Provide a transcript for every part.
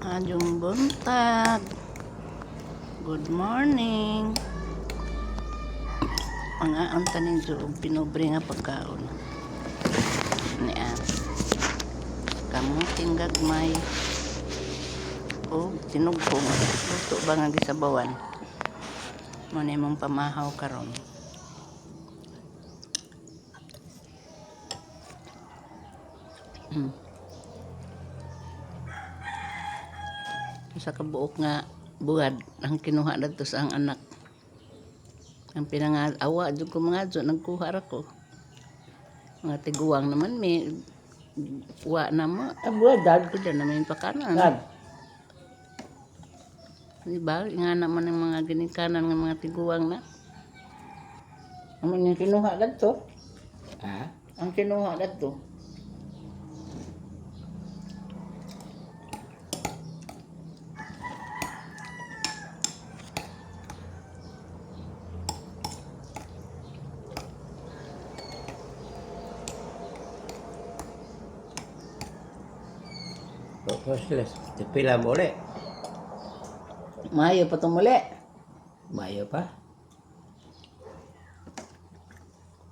Maayong buntag. Good morning. Mga unta ninyo og pinobre nga pagkaon. Niya. Kamuting gagmay og tinugpong. Luto ba nga gisabawan? Mo na imong pamahaw karon. Usa ka buok nga buhad ang kinuha dadto sa ang anak. Ang pinanga awa jud ko mga adyo, nagkuha ra ko. Mga tiguang naman mi wa na mo. Ah, buwan, dad. Pila na may pakanan. Dad. Di ba? Nga naman ang mga ginikanan nga mga tiguang na. Amo ni kinuha dadto. Ha? Ang kinuha dadto. Tapos sila, pila mo ulit. Maayo pa tumuli. Mayo pa.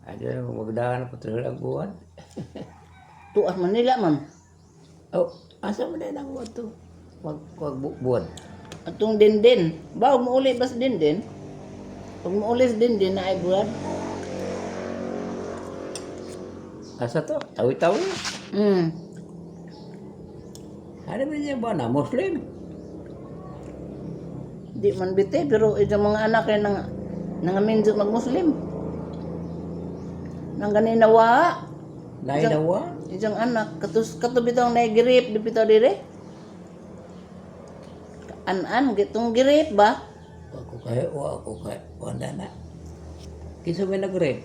Ada magdahan pa tuloy ang buwan. Tuas Manila man. Oh, asa man din ang buwan to? Wag wag buwan. Atong dindin. Ba, og muuli ba sa dindin? Pag muuli sa dindin na ay buwan. Asa to? Tawi-tawi. Ano ba niya buwan na? Muslim. Di man bite, pero itong mga anak ay nang nangaminjo mag-Muslim. Nang ganina wa, Nainawa. isang anak, katus kato bitaw na girip, di bitaw dire. An-an, gitong girip ba? Ako kayo, wa ako kayo. Wala na. Kinsa may nag-rape?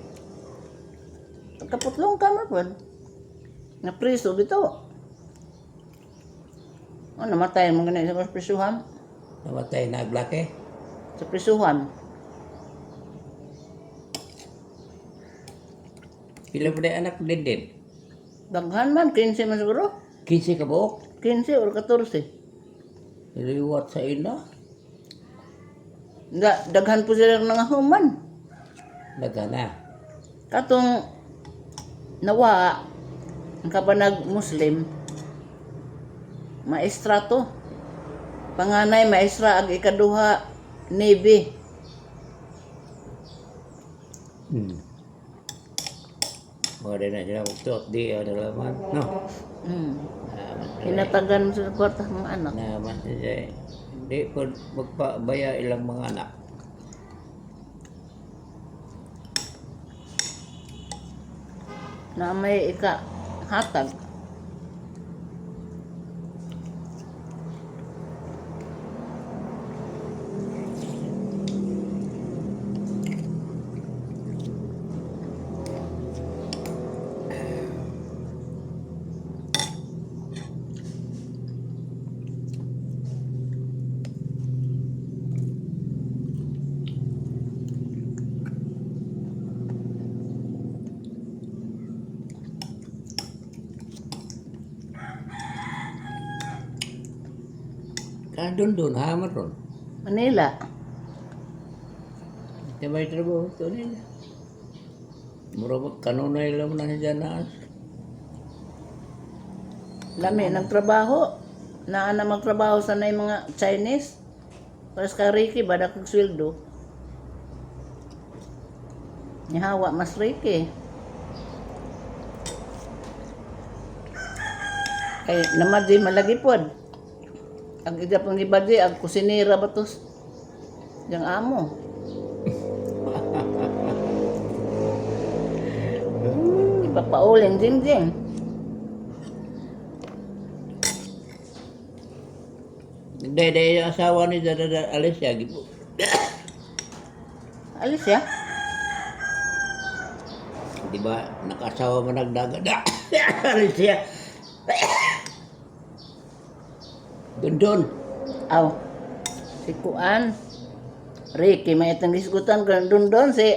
Kaputlong ka man pod. Na priso bitaw. Oh, namatay man ganun sa prisuhan. Namatay na aglake. Sa prisuhan. Pila ba na anak din din? Daghan man, 15 man siguro. 15 ka buok. 15 or 14. Niliwat sa ina. Da, daghan po sila nga human. Nagana. Katong nawa ang kapanag Muslim, maestra to. Panganay maestra ag ikaduha Navy. Wala na sila magtuot di ano laman. No. Naman sila. Hinatagan mo sa kwarta ng mga anak. Naman sila. Hindi po magpabaya ilang mga anak. Na may ika hatag. Kaya doon doon, hamar ron. Manila. Hindi may trabaho ito nila. Mura mag kanunay lang na siya na. Lami nagtrabaho. Naa na magtrabaho sa nay mga Chinese. Pares ka Ricky ba dakog sweldo. Nihawa mas Ricky. Kay namadji malagi pod. Ang ida pang gibadji ang kusinera ba tos? Yang amo. Ipapauling jingjing. Hindi, hindi yung asawa ni Dada Alicia. Gibo. Alis ya. Di ba, nakasawa mo nagdaga. Alicia. Doon doon. Aw. Si Kuan. Ricky, may itang gisgutan ka doon doon si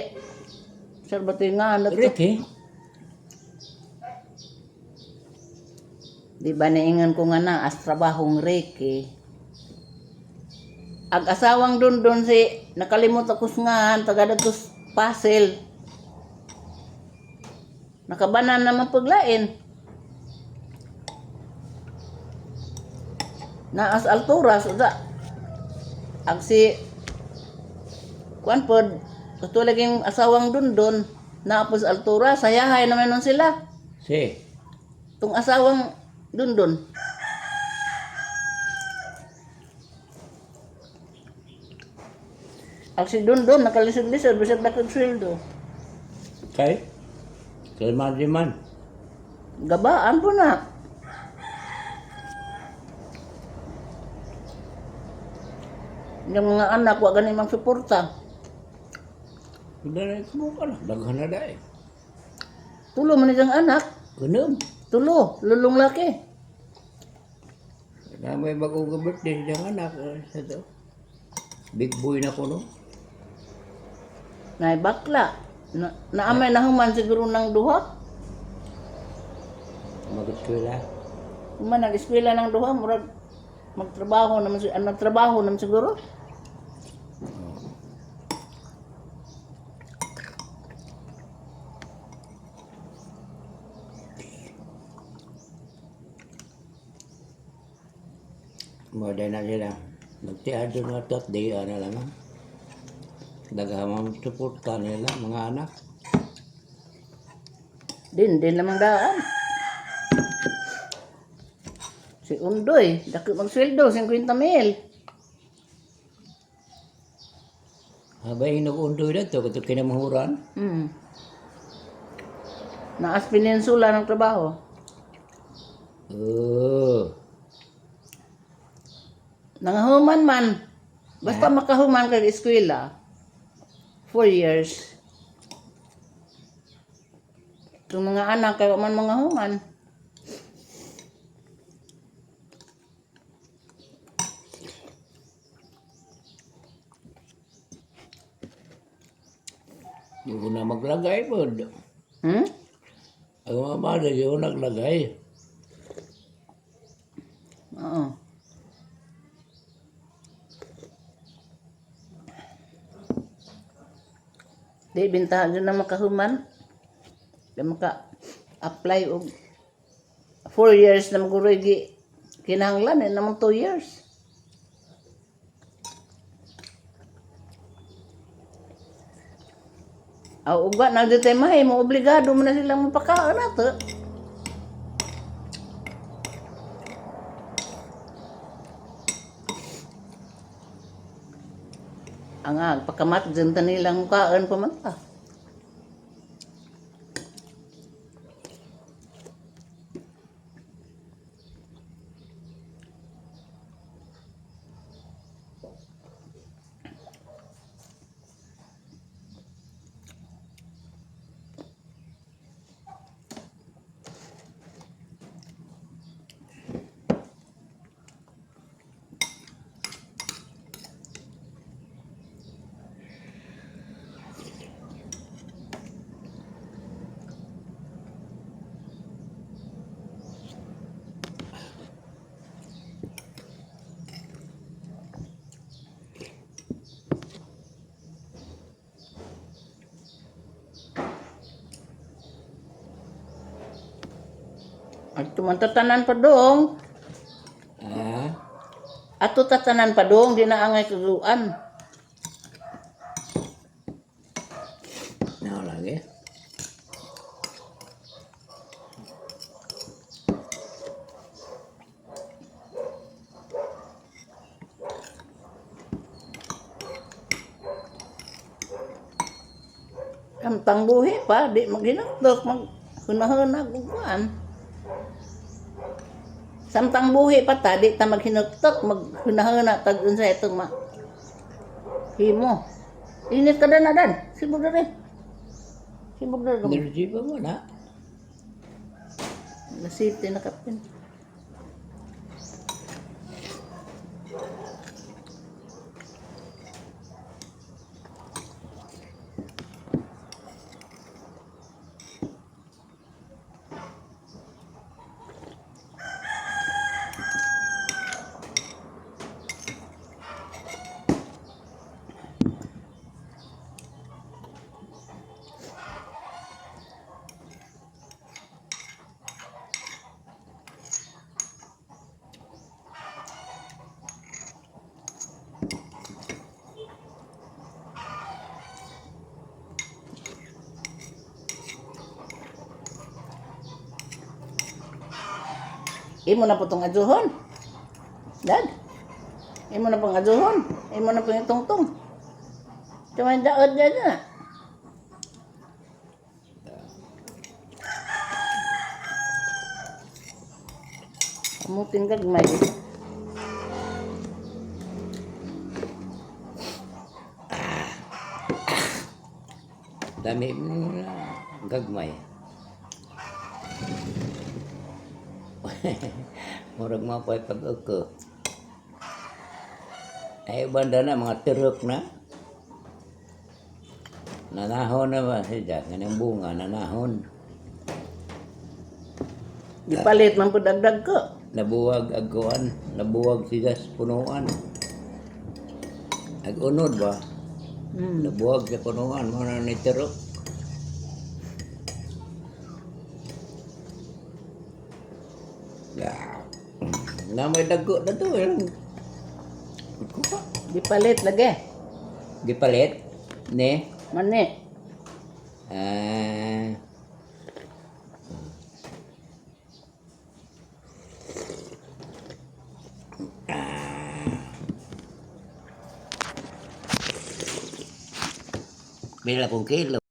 Sir Batingan. Ricky. Di ba naingan ko nga na as trabahong Ricky. Ang asawang dundon si nakalimot ako sa ngahan taga dadto sa Pasel. Nakabanan naman paglain. Naas alturas uda. Ang si kuan pod katulad yung asawang dundon naapos alturas sayahay naman nun sila. Si. Tung asawang dundon. Ang si dundon nakalisod-lisod bisag dakog sweldo. Kay? Kalman di man. Gabaan po na. Yung mga anak, wa gani mang suporta. Dahil mo ka na. Daghan na dahil. Tulo man niyang anak. Ganun. Tulo, lulong laki. Na may bagong birthday siyang anak. Sa to. Big boy na ko no. Nay bakla. Na, naamay nahuman siguro ng duha. Mag-eskwela. Human nag-eskwela ng duha, murag magtrabaho naman si ah, nagtrabaho naman siguro. Mga na sila. Nagtiad doon mga tot, di ano lang. Ah. Daghan mo suporta nila, mga anak. Din din lamang daan. Si Undoy, dako magsweldo 50 mil. Habay inuundoy na to, kato kinamahuran. Naas Peninsula ng trabaho. Oo. Nangahuman man. Basta makahuman kag eskwela. 4 years. Itong mga anak, kaya man mga human. Di ko na maglagay po. Hmm? Ang mga mother, di ko naglagay. Oo. Di, bintahan yun na makahuman. Di maka-apply og 4 years na maguroy gi kinahanglan eh, namang 2 years. Aw uga na dito mahay mo obligado mo na silang mapakaon nato. Ang ag pakamat dyan ta nilang mukaan pa man ta. At tumantatanan pa dong. Ah, Ato tatanan pa dong, di na angay kaguan. na lagi. Kamtang buhi pa, di maghinakdok, mag hunahunag ug kuan. Samtang buhi pa ta, di ta maghinuktok, maghunahuna tag unsa itong ma himo. Init ka na dan, sibog na rin. Sibog na rin. Energy pa mo na. Nasiti na kapin. Imo na po tong adjuhon. Dad. Imo na pong adjuhon. Imo na pong itungtong. Tumayin daod na na. Kamuting gagmay. Dami mo na gagmay. Murag mapay pag-uko. Ay banda na mga tirok na. Nanahon na ba siya? Ganang bunga, nanahon. Gipalit man po dagdag ko. Nabuwag agkuan, nabuwag siya sa punuan. Ag unod ba? Nabuwag sa punuan, mo na ni tirok. Ya. Na may dago na to. Eh. Kuha. Gipalit lagi. Gipalit? Ne? Mani. Ah. Ah. Bila kong kilo.